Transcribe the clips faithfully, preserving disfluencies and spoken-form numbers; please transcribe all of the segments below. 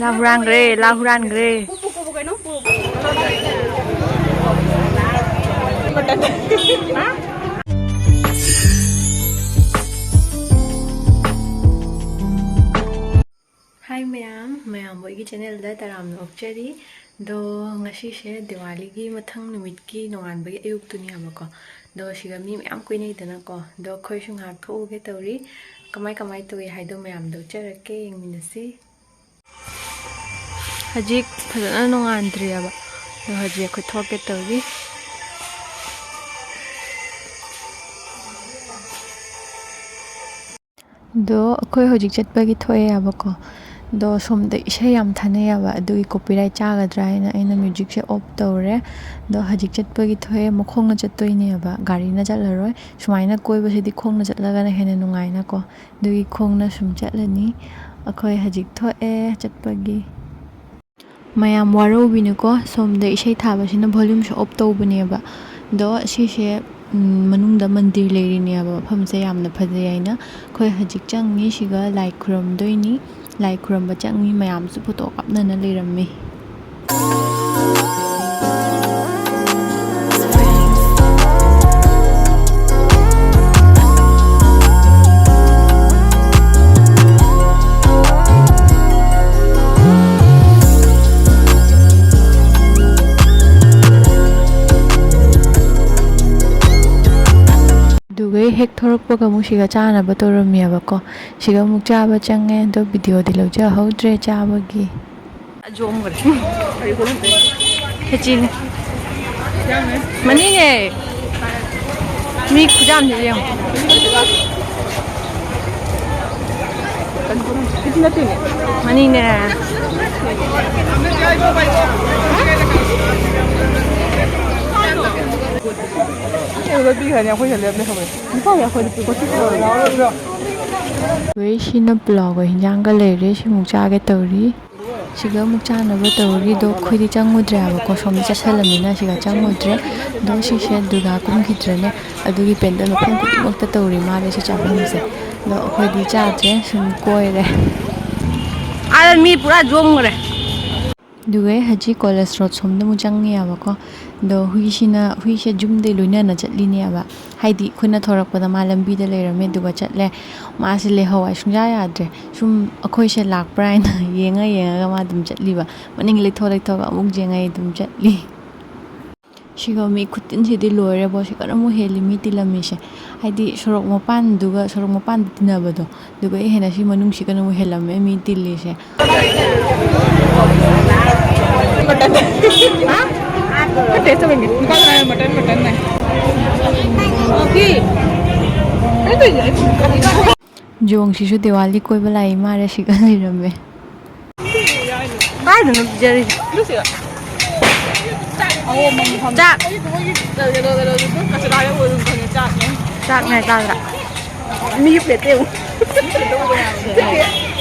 ꯂꯥ ꯍꯨꯔꯥꯟꯈ꯭ꯔꯦ, ꯂꯥ ꯍꯨꯔꯥꯟꯈ꯭ꯔꯦ꯫ ꯍꯥꯏ ꯃꯌꯥꯝ, ꯃꯌꯥꯝꯕꯨ ꯑꯩꯒꯤ ꯆꯦꯅꯦꯜꯗ ꯇꯔꯥꯝꯅ ꯑꯣꯛꯆꯔꯤ꯫ ꯑꯗꯣ ꯉꯁꯤꯁꯦ ꯗꯤꯋꯥꯂꯤꯒꯤ ꯃꯊꯪ ꯅꯨꯃꯤꯠꯀꯤ ꯅꯣꯡꯉꯥꯟꯕꯒꯤ ꯑꯌꯨꯛꯇꯨꯅꯦꯕꯀꯣ꯫ ꯑꯗꯣ ꯁꯤꯒ ꯃꯤ ꯃꯌꯥꯝ ꯀꯣꯏꯅꯩꯗꯅꯀꯣ꯫ ꯑꯗꯣ ꯑꯩꯈꯣꯏꯁꯨ ꯉꯥꯏꯍꯥꯛ ꯊꯣꯛꯎꯒꯦ ꯇꯧꯔꯤ꯫ ꯀꯃꯥꯏ ꯀꯃꯥꯏ ꯇꯧꯏ ꯍꯥꯏꯗꯣ ꯃꯌꯥꯝꯗ ꯎꯠꯆꯔꯛꯀꯦ, ꯌꯦꯡꯃꯤꯟꯅꯁꯤ꯫ ꯍꯧꯖꯤꯛ ꯐꯖꯅ ꯅꯣꯡꯉꯥꯟꯗ꯭ꯔꯤꯑꯕ꯫ ꯑꯗꯣ ꯍꯧꯖꯤꯛ ꯑꯩꯈꯣꯏ ꯊꯣꯛꯀꯦ ꯇꯧꯔꯤ꯫ ꯑꯗꯣ ꯑꯩꯈꯣꯏ ꯍꯧꯖꯤꯛ ꯆꯠꯄꯒꯤ ꯊꯣꯛꯑꯦꯕꯀꯣ꯫ ꯑꯗꯣ ꯁꯣꯝꯗ ꯏꯁꯩ ꯌꯥꯝ ꯊꯥꯅꯩꯌꯦꯕ, ꯑꯗꯨꯒꯤ ꯀꯣꯄꯤꯔꯥꯏꯠ ꯆꯥꯒꯗ꯭ꯔꯥ ꯍꯥꯏꯅ ꯑꯩꯅ ꯃ꯭ꯌꯨꯖꯤꯛꯁꯦ ꯑꯣꯐ ꯇꯧꯔꯦ꯫ ꯑꯗꯣ ꯍꯧꯖꯤꯛ ꯆꯠꯄꯒꯤ ꯊꯣꯛꯑꯦ, ꯃꯈꯣꯡꯅ ꯆꯠꯇꯣꯏꯅꯦꯕ, ꯒꯥꯔꯤꯅ ꯆꯠꯂꯔꯣꯏ꯫ ꯁꯨꯃꯥꯏꯅ ꯀꯣꯏꯕꯁꯤꯗꯤ ꯈꯣꯡꯅ ꯆꯠꯂꯒꯅ ꯍꯦꯟꯅ ꯅꯨꯡꯉꯥꯏꯅꯀꯣ꯫ ꯑꯗꯨꯒꯤ ꯈꯣꯡꯅ ꯁꯨꯝ ꯆꯠꯂꯅꯤ꯫ ꯑꯩꯈꯣꯏ ꯍꯧꯖꯤꯛ ꯊꯣꯛꯑꯦ ꯆꯠꯄꯒꯤ꯫ ꯃꯌꯥꯝ ꯋꯥꯔꯧꯕꯤꯅꯨꯀꯣ, ꯁꯣꯝꯗ ꯏꯁꯩ ꯊꯥꯕꯁꯤꯅ volumeꯁꯨ off ꯇꯧꯕꯅꯦꯕ꯫ ꯑꯗꯣ ꯑꯁꯤꯁꯦ, ꯎꯝ, ꯃꯅꯨꯡꯗ ꯃꯟꯗꯤꯔ ꯂꯩꯔꯤꯅꯦꯕ, ꯃꯐꯝꯁꯦ ꯌꯥꯝꯅ ꯐꯖꯩ ꯍꯥꯏꯅ꯫ ꯑꯩꯈꯣꯏ ꯍꯧꯖꯤꯛ ꯆꯪꯉꯤ, ꯁꯤꯒ ꯂꯥꯏ ꯈꯨꯔꯨꯝꯗꯣꯏꯅꯤ꯫ ꯂꯥꯏ ꯈꯨꯔꯨꯝꯕ ꯆꯪꯉꯤ, ꯃꯌꯥꯝꯁꯨ ꯐꯣꯇꯣ ꯀꯥꯞꯅꯅ ꯂꯩꯔꯝꯃꯤ꯫ ꯑꯗꯨꯒ ꯍꯦꯛ ꯊꯣꯔꯛꯄꯒ ꯑꯃꯨꯛ ꯁꯤꯒ ꯆꯥꯅꯕ ꯇꯧꯔꯝꯃꯦꯕꯀꯣ꯫ ꯁꯤꯒ ꯑꯃꯨꯛ ꯆꯥꯕ ꯆꯪꯉꯦ, ꯑꯗꯣ videoꯗꯤ ꯂꯧꯖꯍꯧꯗ꯭ꯔꯦ ꯆꯥꯕꯒꯤ꯫ ꯈꯦꯆꯤꯅꯦ꯫ ꯃꯅꯤꯡꯉꯦ꯫ ꯃꯤ ꯈꯨꯌꯥꯝꯁꯦ ꯌꯦꯡꯉꯣ꯫ ꯃꯅꯤꯡꯅꯦ꯫ ꯁꯤꯅ ꯄꯨꯂꯥꯎꯒ ꯍꯤꯟꯖꯥꯡꯒ ꯂꯩꯔꯦ, ꯁꯤꯃꯨꯛ ꯆꯥꯒꯦ ꯇꯧꯔꯤ꯫ ꯁꯤꯒ ꯑꯃꯨꯛ ꯆꯥꯅꯕ ꯇꯧꯔꯤ, ꯑꯗꯣ ꯑꯩꯈꯣꯏꯗꯤ ꯆꯪꯉꯨꯗ꯭ꯔꯦ ꯍꯥꯏꯕꯀꯣ, ꯁꯣꯝꯗ ꯆꯠꯁꯜꯂꯝꯅꯤꯅ ꯁꯤꯒ ꯆꯪꯉꯨꯗ꯭ꯔꯦ꯫ ꯑꯗꯣ ꯁꯤꯁꯦ ꯗꯨꯔꯒꯥ ꯀꯨꯝꯈꯤꯗ꯭ꯔꯅꯦ, ꯑꯗꯨꯒꯤ ꯄꯦꯟꯗꯜ ꯃꯐꯝ ꯈꯨꯗꯤꯡꯃꯛꯇ ꯇꯧꯔꯤ ꯃꯥꯜꯂꯦ ꯁꯤ ꯆꯥꯐꯝꯁꯦ꯫ ꯑꯗꯣ ꯑꯩꯈꯣꯏꯗꯤ ꯆꯥꯗ꯭ꯔꯦ, ꯁꯨꯝ ꯀꯣꯏꯔꯦ꯫ ꯑꯥꯗ ꯃꯤ ꯄꯨꯔꯥ ꯖꯣꯝꯈ꯭ꯔꯦ꯫ ꯑꯗꯨꯒ ꯑꯩ ꯍꯧꯖꯤꯛ ꯀꯣꯂꯦꯖ ꯔꯣꯗ ꯁꯣꯝꯗ ꯑꯃꯨꯛ ꯆꯪꯉꯦꯕꯀꯣ꯫ ꯑꯗꯣ ꯍꯨꯏꯁꯤꯅ, ꯍꯨꯏꯁꯦ ꯌꯨꯝꯗꯩ ꯂꯣꯏꯅꯅ ꯆꯠꯂꯤꯅꯦꯕ꯫ ꯍꯥꯏꯗꯤ ꯑꯩꯈꯣꯏꯅ ꯊꯣꯔꯛꯄꯗ ꯃꯥ ꯂꯝꯕꯤꯗ ꯂꯩꯔꯝꯃꯦ, ꯑꯗꯨꯒ ꯆꯠꯂꯦ꯫ ꯃꯥꯁꯦ ꯂꯩꯍꯧ ꯍꯥꯏ ꯁꯨꯡꯌꯥ ꯌꯥꯗ꯭ꯔꯦ꯫ ꯁꯨꯝ ꯑꯩꯈꯣꯏꯁꯦ ꯂꯥꯛꯄ꯭ꯔꯥ ꯍꯥꯏꯅ ꯌꯦꯡꯉ ꯌꯦꯡꯉꯒ ꯃꯥ ꯑꯗꯨꯝ ꯆꯠꯂꯤꯕ꯫ ꯃꯅꯤꯡ ꯂꯩꯊꯣꯛ ꯂꯩꯊꯣꯛꯑꯒ ꯑꯃꯨꯛ ꯌꯦꯡꯉ ꯑꯗꯨꯝ ꯆꯠꯂꯤ꯫ ꯁꯤꯒ ꯃꯤ ꯈꯨꯇꯤꯟꯁꯤꯗꯤ ꯂꯣꯏꯔꯦꯕꯣ꯫ ꯁꯤ ꯀꯔꯝꯕ ꯍꯦꯜꯂꯤ ꯃꯤ ꯇꯤꯜꯂꯝꯃꯤꯁꯦ? ꯍꯥꯏꯗꯤ ꯁꯣꯔꯣꯛ ꯃꯄꯥꯟꯗꯨꯒ, ꯁꯣꯔꯣꯛ ꯃꯄꯥꯟꯗ ꯇꯤꯟꯅꯕꯗꯣ, ꯑꯗꯨꯒ ꯑꯩ ꯍꯦꯟꯅ ꯁꯤ ꯃꯅꯨꯡꯁꯤ ꯀꯩꯅꯣ ꯍꯦꯜꯂꯝꯃꯦ ꯃꯤ ꯇꯤꯜꯂꯤꯁꯦ꯫ ꯖꯣꯡꯁꯤꯁꯨ ꯗꯤꯋꯥꯂꯤ ꯀꯣꯏꯕ ꯂꯥꯛꯏ ꯃꯥꯜꯂꯦ, ꯁꯤꯒ ꯂꯩꯔꯝꯃꯦ꯫ ꯀꯥꯏꯗꯅꯣ ꯄꯤꯖꯔꯤꯁꯦ? ꯆꯥꯛ꯫ ꯆꯥꯛꯅꯦ ꯆꯥꯗ꯭ꯔꯥ? ꯃꯤꯒꯤ ꯄ꯭ꯂꯦꯠꯇ ꯌꯦꯡꯉꯨ꯫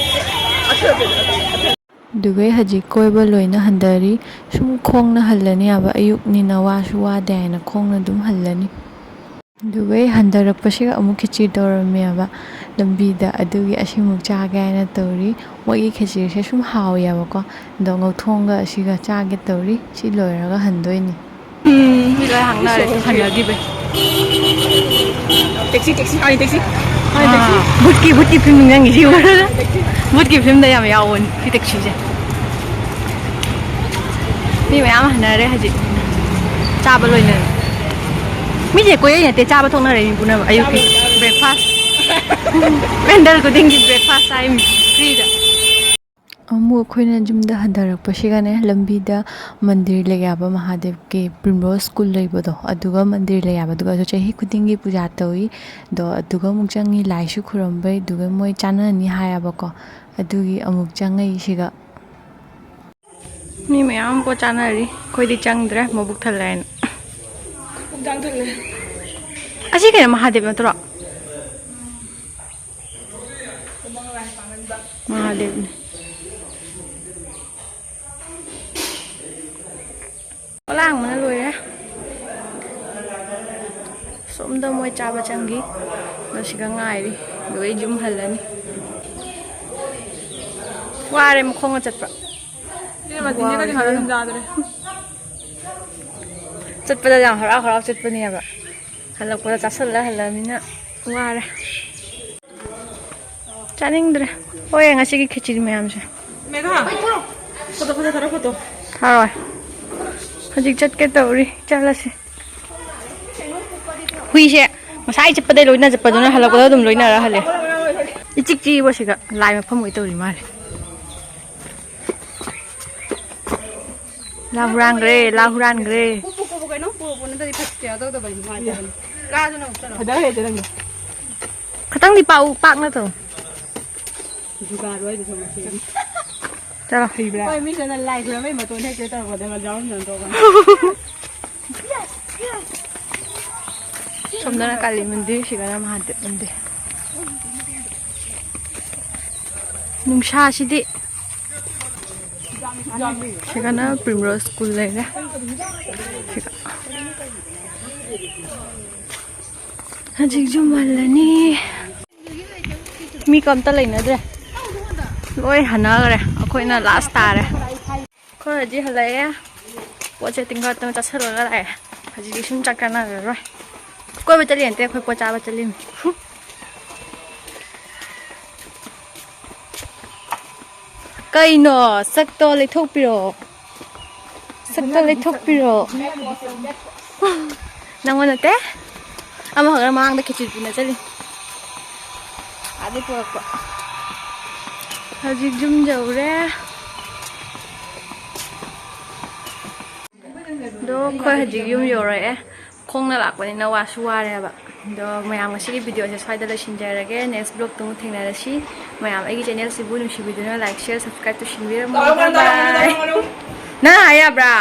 ꯑꯗꯨꯒ ꯑꯩ ꯍꯧꯖꯤꯛ ꯀꯣꯏꯕ ꯂꯣꯏꯅ ꯍꯟꯊꯔꯤ꯫ ꯁꯨꯝ ꯈꯣꯡꯅ ꯍꯜꯂꯅꯤ ꯍꯥꯏꯕ, ꯑꯌꯨꯛꯅꯤꯅ ꯋꯥꯁꯨ ꯋꯥꯗꯦ ꯍꯥꯏꯅ ꯈꯣꯡꯅ ꯑꯗꯨꯝ ꯍꯜꯂꯅꯤ꯫ ꯑꯗꯨꯒ ꯑꯩ ꯍꯟꯊꯔꯛꯄꯁꯤꯒ ꯑꯃꯨꯛ ꯈꯦꯆꯤ ꯇꯧꯔꯝꯃꯦꯕ ꯂꯝꯕꯤꯗ, ꯑꯗꯨꯒꯤ ꯑꯁꯤꯃꯨꯛ ꯆꯥꯒꯦ ꯍꯥꯏꯅ ꯇꯧꯔꯤ꯫ ꯃꯣꯏꯒꯤ ꯈꯦꯆꯤꯁꯦ ꯁꯨꯝ ꯍꯥꯎꯋꯦꯕꯀꯣ, ꯑꯗꯣ ꯉꯧꯊꯣꯡꯒ ꯑꯁꯤꯒ ꯆꯥꯒꯦ ꯇꯧꯔꯤ꯫ ꯁꯤ ꯂꯣꯏꯔꯒ ꯍꯟꯗꯣꯏꯅꯤ꯫ ꯎꯝ, ꯃꯤ ꯂꯣꯏ ꯍꯥꯡꯅꯔꯦ, ꯍꯟꯅꯈꯤꯕꯩ꯫ ꯇꯦꯛꯁꯤ, ꯇꯦꯛꯁꯤ, ꯍꯥꯏ, ꯇꯦꯛꯁꯤ꯫ ꯍꯥꯏ, ꯇꯦꯛꯁꯤ꯫ ꯑꯥ, ꯚꯨꯠꯀꯤ, ꯚꯨꯠꯀꯤ ꯐꯤꯂꯝ ꯅꯤꯡꯁꯤꯡꯉꯤ ꯁꯤ ꯎꯕꯗ꯫ ꯚꯨꯠꯀꯤ ꯐꯤꯂꯝꯗ ꯌꯥꯝ ꯌꯥꯎꯕꯅꯤ ꯁꯤ ꯇꯦꯛꯁꯤꯁꯦ꯫ ꯃꯤ ꯃꯌꯥꯝ ꯍꯟꯅꯔꯦ ꯍꯧꯖꯤꯛ꯫ ꯆꯥꯕ ꯂꯣꯏꯅꯔꯦ꯫ ꯃꯤꯁꯦ ꯀꯣꯏꯔꯩ ꯅꯠꯇꯦ, ꯆꯥꯕ ꯊꯣꯛꯅꯔꯦ ꯃꯤ ꯄꯨꯝꯅꯃꯛ꯫ ꯑꯌꯨꯛꯀꯤ ꯆꯥꯕ ꯂꯣꯏꯅꯔꯦ꯫ Breakfast꯫ ꯄꯦꯟꯗꯜ ꯈꯨꯗꯤꯡꯒꯤ breakfast ꯆꯥꯏ ꯃꯤ ꯐ꯭ꯔꯤꯗ꯫ ꯑꯃꯨꯛ ꯑꯩꯈꯣꯏꯅ ꯌꯨꯝꯗ ꯍꯟꯊꯔꯛꯄꯁꯤꯒꯅꯦ, ꯂꯝꯕꯤꯗ ꯃꯟꯗꯤꯔ ꯂꯩꯌꯦꯕ, ꯃꯍꯥꯗꯦꯕꯀꯤ ꯄ꯭ꯔꯤꯝꯔꯣꯁ ꯁ꯭ꯀꯨꯜ ꯂꯩꯕꯗꯣ, ꯑꯗꯨꯒ ꯃꯟꯗꯤꯔ ꯂꯩꯌꯦꯕ, ꯑꯗꯨꯒ ꯑꯗꯨ ꯆꯍꯤ ꯈꯨꯗꯤꯡꯒꯤ ꯄꯨꯖꯥ ꯇꯧꯏ꯫ ꯑꯗꯣ ꯑꯗꯨꯒ ꯑꯃꯨꯛ ꯆꯪꯉꯤ, ꯂꯥꯏꯁꯨ ꯈꯨꯔꯨꯝꯕꯩ, ꯑꯗꯨꯒ ꯃꯣꯏ ꯆꯥꯅꯅꯤ ꯍꯥꯏꯌꯦꯕꯀꯣ, ꯑꯗꯨꯒꯤ ꯑꯃꯨꯛ ꯆꯪꯉꯛꯏ ꯁꯤꯒ꯫ ꯃꯤ ꯃꯌꯥꯝ ꯄꯣꯠ ꯆꯥꯅꯔꯤ, ꯑꯩꯈꯣꯏꯗꯤ ꯆꯪꯗ꯭ꯔꯦ, ꯃꯕꯨꯛ ꯊꯜꯂꯦ ꯍꯥꯏꯅ꯫ ꯄꯨꯛ ꯊꯜꯂꯦ꯫ ꯑꯁꯤ ꯀꯩꯅꯣ, ꯃꯍꯥꯗꯦꯕ ꯅꯠꯇ꯭ꯔꯣ? ꯃꯍꯥꯗꯦꯕꯅꯦ꯫ ꯂꯥꯡꯕꯅ ꯂꯣꯏꯔꯦ꯫ ꯁꯣꯝꯗ ꯃꯣꯏ ꯆꯥꯕ ꯆꯪꯈꯤ꯫ ꯑꯗꯣ ꯁꯤꯒ ꯉꯥꯏꯔꯤ꯫ ꯑꯗꯨꯒ ꯑꯩ ꯌꯨꯝ ꯍꯜꯂꯅꯤ꯫ ꯋꯥꯔꯦ ꯃꯈꯣꯡꯅ ꯆꯠꯄ꯫ ꯏꯕꯦꯝꯃ, ꯇꯤꯡꯉꯦꯒꯗꯤ ꯉꯥꯏꯍꯥꯛ ꯑꯗꯨꯝ ꯆꯥꯗ꯭ꯔꯦ꯫ ꯆꯠꯄꯗ ꯌꯥꯝ ꯍꯔꯥꯎ ꯍꯔꯥꯎ ꯆꯠꯄꯅꯦꯕ꯫ ꯍꯜꯂꯛꯄꯗ ꯆꯥꯁꯜꯂ ꯍꯜꯂꯛꯑꯃꯤꯅ ꯋꯥꯔꯦ꯫ ꯆꯥꯅꯤꯡꯗ꯭ꯔꯦ꯫ ꯍꯣꯏ, ꯉꯁꯤꯒꯤ ꯈꯦꯆ꯭ꯔꯤ ꯃꯌꯥꯝꯁꯦ꯫ ꯃꯦꯘꯥ, ꯐꯣꯇꯣ, ꯐꯣꯇꯣ ꯊꯥꯔꯣ, ꯐꯣꯇꯣ꯫ ꯊꯥꯔꯣꯏ꯫ ꯍꯧꯖꯤꯛ ꯆꯠꯀꯦ ꯇꯧꯔꯤ꯫ ꯆꯠꯂꯁꯤ꯫ ꯍꯨꯏꯁꯦ ꯉꯁꯥꯏ ꯆꯠꯄꯗꯩ ꯂꯣꯏꯅ ꯆꯠꯄꯗꯨꯅ ꯍꯜꯂꯛꯄꯗ ꯑꯗꯨꯝ ꯂꯣꯏꯅꯔ ꯍꯜꯂꯦ꯫ ꯏꯆꯤꯛ ꯆꯤꯛꯏꯕꯣ ꯁꯤꯒ꯫ ꯂꯥꯏ ꯃꯐꯝ ꯑꯣꯏ ꯇꯧꯔꯤ ꯃꯥꯜꯂꯦ꯫ ꯂꯥ ꯍꯨꯔꯥꯟꯈ꯭ꯔꯦ, ꯂꯥ ꯍꯨꯔꯥꯟꯈ꯭ꯔꯦ꯫ ꯄꯨ, ꯄꯨ, ꯄꯨ, ꯄꯨ, ꯀꯩꯅꯣ? ꯄꯨ, ꯄꯨ, ꯅꯠꯇ꯭ꯔꯗꯤ ꯐꯠ-, ꯀꯩꯅꯣ ꯇꯧꯗꯕꯅꯤ, ꯅꯨꯡꯉꯥꯏꯇꯕꯅꯤ꯫ ꯂꯥꯗꯨꯅ ꯑꯃꯨꯛ ꯆꯠꯂꯣ꯫ ꯐꯖꯈ꯭ꯔꯦ ꯆꯦ ꯅꯪꯗꯤ꯫ ꯈꯇꯪꯗꯤ ꯄꯥꯛꯎ, ꯄꯥꯛꯅ ꯇꯧ꯫ ꯖꯨꯒꯥꯔ ꯑꯣꯏꯗꯤ ꯊꯣꯛꯂꯛꯀꯦ꯫ ꯆꯠꯂꯣ꯫ ꯍꯩꯕ꯭ꯔꯥ? ꯍꯣꯏ, ꯃꯤꯗꯨꯅ ꯂꯥꯏ ꯈꯨꯔꯝꯕꯩ ꯃꯇꯣꯟ ꯍꯦꯛꯇ ꯇꯧꯔꯛꯄꯗ ꯌꯥꯎꯔꯝꯗꯅ ꯇꯣꯛꯑꯣ꯫ ꯁꯣꯝꯗꯅ ꯀꯥꯂꯤ ꯃꯟꯗꯤꯔ, ꯁꯤꯒꯅ ꯃꯍꯥꯗꯦꯕ ꯃꯟꯗꯤꯔ꯫ ꯅꯨꯡꯁꯥꯁꯤꯗꯤ꯫ ꯁꯤꯒꯅ ꯄ꯭ꯔꯤꯝꯔꯣꯁ ꯁ꯭ꯀꯨꯜ ꯂꯩꯔꯦ꯫ ꯁꯤꯒ꯫ ꯍꯧꯖꯤꯛ ꯌꯨꯝ ꯍꯜꯂꯅꯤ꯫ ꯃꯤ ꯀꯝꯇ ꯂꯩꯅꯗ꯭ꯔꯦ꯫ ꯂꯣꯏ ꯍꯟꯅꯈ꯭ꯔꯦ꯫ ꯑꯩꯈꯣꯏꯅ ꯂꯥꯁ ꯇꯥꯔꯦ꯫ ꯑꯩꯈꯣꯏ ꯍꯧꯖꯤꯛ ꯍꯜꯂꯛꯑꯦ꯫ ꯄꯣꯠꯁꯦ ꯇꯤꯡꯈꯠꯇꯅ ꯆꯥꯁꯤꯜꯂꯒ ꯂꯥꯛꯑꯦ꯫ ꯍꯧꯖꯤꯛꯇꯤ ꯁꯨꯝ ꯆꯥꯛ ꯆꯥꯅꯔꯔꯣꯏ꯫ ꯀꯣꯏꯕ ꯆꯠꯂꯤ ꯅꯠꯇꯦ, ꯑꯩꯈꯣꯏ ꯄꯣꯠ ꯆꯥꯕ ꯆꯠꯂꯤꯅꯤ꯫ ꯀꯩꯅꯣ? ꯁꯛꯇꯣ ꯂꯩꯊꯣꯛꯄꯤꯔꯣ꯫ ꯁꯛꯇꯣ ꯂꯩꯊꯣꯛꯄꯤꯔꯣ꯫ ꯅꯪꯉꯣꯟ ꯅꯠꯇꯦ꯫ ꯑꯃꯈꯛꯅ ꯃꯃꯥꯡꯗ ꯈꯦꯆ꯭ꯔꯤ ꯄꯨꯅ ꯆꯠꯂꯤ꯫ ꯑꯗꯩ ꯄꯨꯔꯛꯄ꯫ ꯍꯧꯖꯤꯛ ꯌꯨꯝ ꯌꯧꯔꯦ꯫ ꯑꯗꯣ ꯑꯩꯈꯣꯏ ꯍꯧꯖꯤꯛ ꯌꯨꯝ ꯌꯧꯔꯛꯑꯦ꯫ ꯈꯣꯡꯅ ꯂꯥꯛꯄꯅꯤꯅ ꯋꯥꯁꯨ ꯋꯥꯔꯦꯕ꯫ ꯑꯗꯣ ꯃꯌꯥꯝ, ꯉꯁꯤꯒꯤ ꯚꯤꯗꯤꯑꯣꯁꯦ ꯁ꯭ꯋꯥꯏꯗ ꯂꯣꯏꯁꯤꯟꯖꯔꯒꯦ꯫ ꯅꯦꯛꯁ ꯕ꯭ꯂꯣꯒꯇ ꯑꯃꯨꯛ ꯊꯦꯡꯅꯔꯁꯤ꯫ ꯃꯌꯥꯝ ꯑꯩꯒꯤ ꯆꯦꯅꯦꯜꯁꯤꯕꯨ ꯅꯨꯡꯁꯤꯕꯤꯗꯨꯅ like, share, subscribe ꯇꯧꯁꯤꯟꯕꯤꯔꯝꯃꯨ꯫ ꯇꯧꯔꯝꯒꯅꯨ, ꯇꯧꯔꯝꯒꯅꯨ, ꯕꯥꯏ꯫ ꯇꯧꯔꯝꯒꯅꯨ꯫ ꯅꯪ ꯍꯥꯏ ꯌꯥꯕ꯭ꯔꯥ?